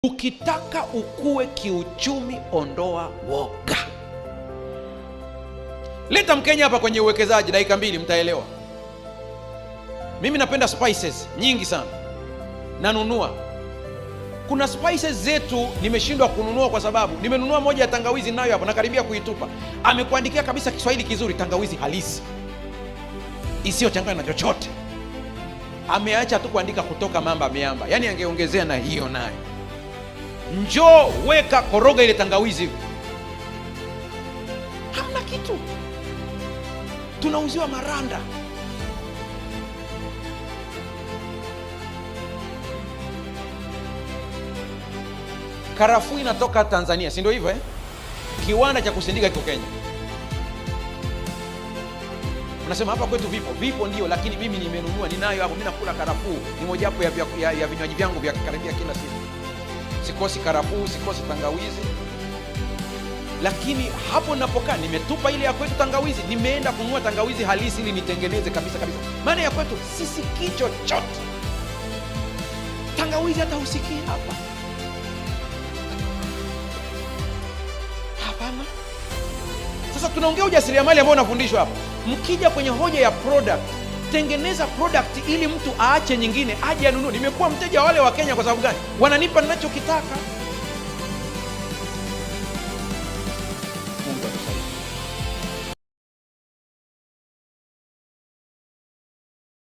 Ukitaka ukue kiuchumi, ondoa woga. Leta Mkenya hapa kwenye uwekezaji, dakika mbili mtaelewa. Mimi napenda spices nyingi sana, nanunua. Kuna spices zetu nimeshindwa kununua kwa sababu nimenunua moja ya tangawizi, nayo hapo nakaribia kuitupa. Amekuandikia kabisa Kiswahili kizuri, tangawizi halisi isiyochanganywa na chochote. Ameacha tu kuandika kutoka mamba miamba, yaani angeongezea na hiyo nayo. Njoo weka, koroga ile tangawizi, hamna kitu. Tunauziwa maranda. Karafuu inatoka Tanzania, si ndio hivyo eh? Kiwanda cha kusindika kiko Kenya. Unasema hapa kwetu vipo, vipo ndio, lakini mimi nimenunua, ninayo hapo. Mimi nakula karafuu, ni mojawapo ya vinywaji vyangu vya karibia kila siku. Sikosi karafuu, sikosi tangawizi. Lakini hapo napokaa nimetupa ile ya kwetu tangawizi, nimeenda kununua tangawizi halisi ili nitengeneze kabisa kabisa. Maana ya kwetu sisikii chochote, tangawizi hata husikii hapa. Hapana. Sasa tunaongea ujasiriamali ambao unafundishwa hapa. Mkija kwenye hoja ya product, tengeneza product ili mtu aache nyingine aje anunue. Nimekuwa mteja wale wa Kenya kwa sababu gani? Wananipa ninachokitaka. Mungu atusaidie.